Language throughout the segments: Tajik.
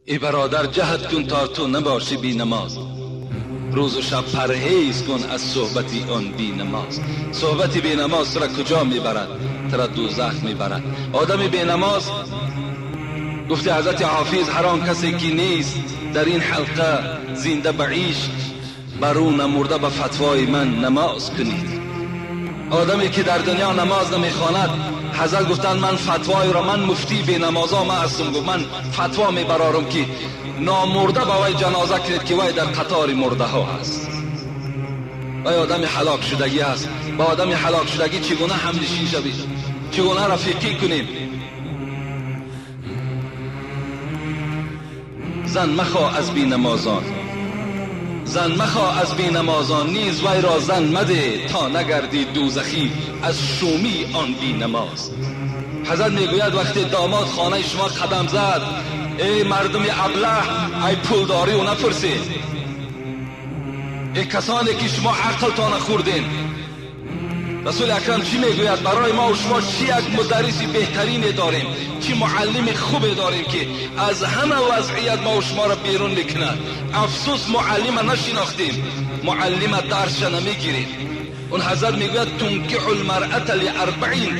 Эй бародар, ҷаҳд кун то ту набошӣ бенамоз, рӯзу шаб парҳез кун аз суҳбати он бенамоз. Суҳбати бенамоз туро куҷо мебарад? Туро дӯзах мебарад. Одами бенамоз, гуфти ҳазрати Ҳофиз, ҳар он касе ки нест дар ин ҳалқа зинда ба ишқ, бар ӯ намурда ба фатвои ман намоз кунед. Одаме ки дар дунё намоз намехонад, ҳазрат гуфтанд ман фатвоеро, ман муфтии бенамозо ман ҳастам, гуфт ман фатво мебарорам ки номурда ба вай ҷаноза кунед ки вай дар қатори мурдаҳо ҳаст. Вай одами ҳалок шудагӣ аст. Ба одами ҳалок шудагӣ чӣ гуна ҳамнишин шавед? Чӣ гуна рафиқӣ кунем? Зан махоҳ аз бенамозон, зан махоҳ аз бенамозон, низ вайро зан мадеҳ то нагардӣ дӯзахӣ аз шумии он бенамоз. Ҳазрат мегӯяд вақте домод хонаи шумо қадам зад, эй мардуми аблаҳ, ай пулдорӣ ӯ напурсед, эй касоне ки шумо ақлтона хӯрдед. Расули акрам чӣ мегӯяд? Барои мо шумо чӣ як мударриси беҳтарине дорем, чӣ муаллими хубе дорем ки аз ҳама вазъият мо шуморо берун мекунад. Афсӯс, муаллима нашинохтем, муаллима дарсша намегирем. Он ҳазрат мегӯяд тункиҳу лмаръата лиарбаин,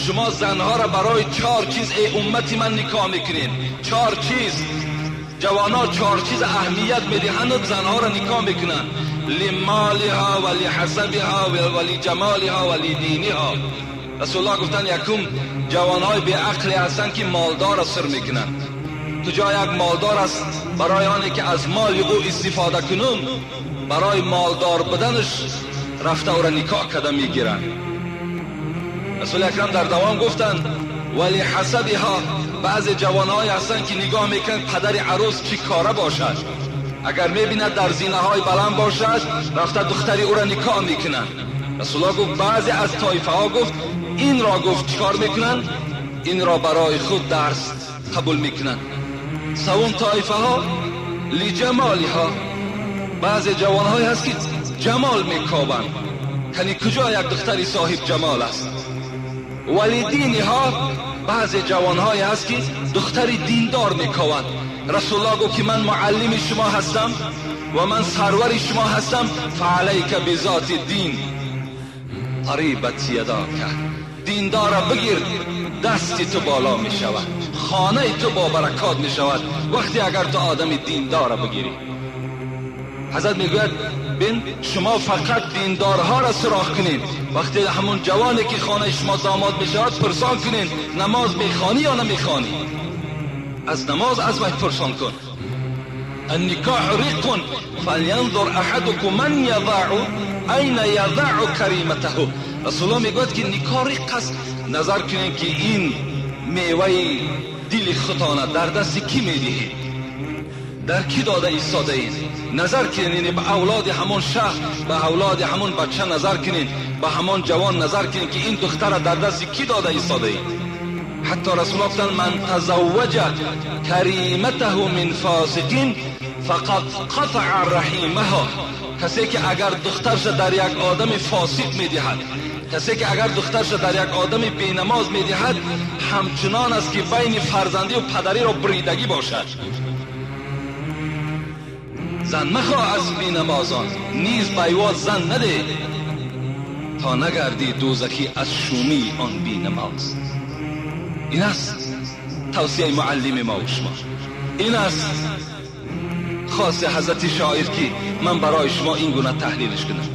шумо занҳоро барои чор чиз эй уммати ман никоҳ мекунед. Чор чиз. Ҷавонҳо чор чиз аҳамият медиҳанд, занҳоро никоҳ мекунанд. Лимолиҳо ва лиҳасабиҳо ва лиҷамолиҳо ва лидиниҳо. Расулуллоҳ гуфтанд якум ҷавонҳои беақле ҳастанд ки молдорро сир мекунанд. Куҷо як молдор аст, барои оне ки аз моли ӯ истифода кунум, барои молдор буданаш рафта ӯро никоҳ карда мегиранд. Расули акрам дар давом гуфтанд ва лиҳасабиҳо, баъзе ҷавонҳое ҳастанд ки нигоҳ мекунанд падари арӯс чӣ кора бошад. Агар мебинад дар зинаҳои баланд бошад, рафта духтари ӯро никоҳ мекунанд. Расулуллоҳ гуфт баъзе аз тоифаҳо гуфт инро гуфт чикор мекунанд? Инро барои худ дарс қабул мекунанд. Севум тоифаҳо лиҷамолиҳо, баъзе ҷавонҳое ҳаст ки ҷамол мекобанд, кани куҷо як духтари соҳиб ҷамол аст. Вали диниҳо, баъзе ҷавонҳое ҳаст ки духтари диндор мекобанд. Расулуллоҳ гуфт ки ман муаллими шумо ҳастам ва ман сарвари шумо ҳастам. Фаалайка бизоти дин тарибат ядока, диндора бигир, дасти ту боло мешавад, хонаи ту бо баракот мешавад вақте агар ту одами диндора бигирӣ. Ҳазрат мегӯяд бин, шумо фақат диндорҳоро суроғ кунед. Вақте ҳамон ҷавоне ки хонаи шумо домод мешавад пурсон кунед намоз мехонӣ ё намехонӣ. Аз намоз аз вай пурсон кун. النکاح رق فلینظر احدکم من یضع این یضع کریمته. رسول الله میگوید که نکاح رق است، نظر کنید که این میوه دل خودتان در دست کی میدهید، در کی داده ایستاده اید. نظر کنید به اولاد همان شهر، به اولاد همان بچه نظر کنید، به همان جوان نظر کنید که این دختر در دست کی داده ایستاده اید. حتی رسول الله گفتند من تزوج کریمته من فاسقین فقد قطع رحیمها. کسی که اگر دخترش در یک آدم فاسق میدهد، کسی که اگر دخترش در یک آدم بینماز میدهد، همچنان است که بین فرزندی و پدری را بریدگی باشد. زن مخواه از بینمازان، نیز بیواد زن نده تا نگردی دوزخی از شومی آن بینماز. این است توصیه معلم ما و شما. این است خاص حضرت شاعر که من برای شما این گونه تحلیلش کنم.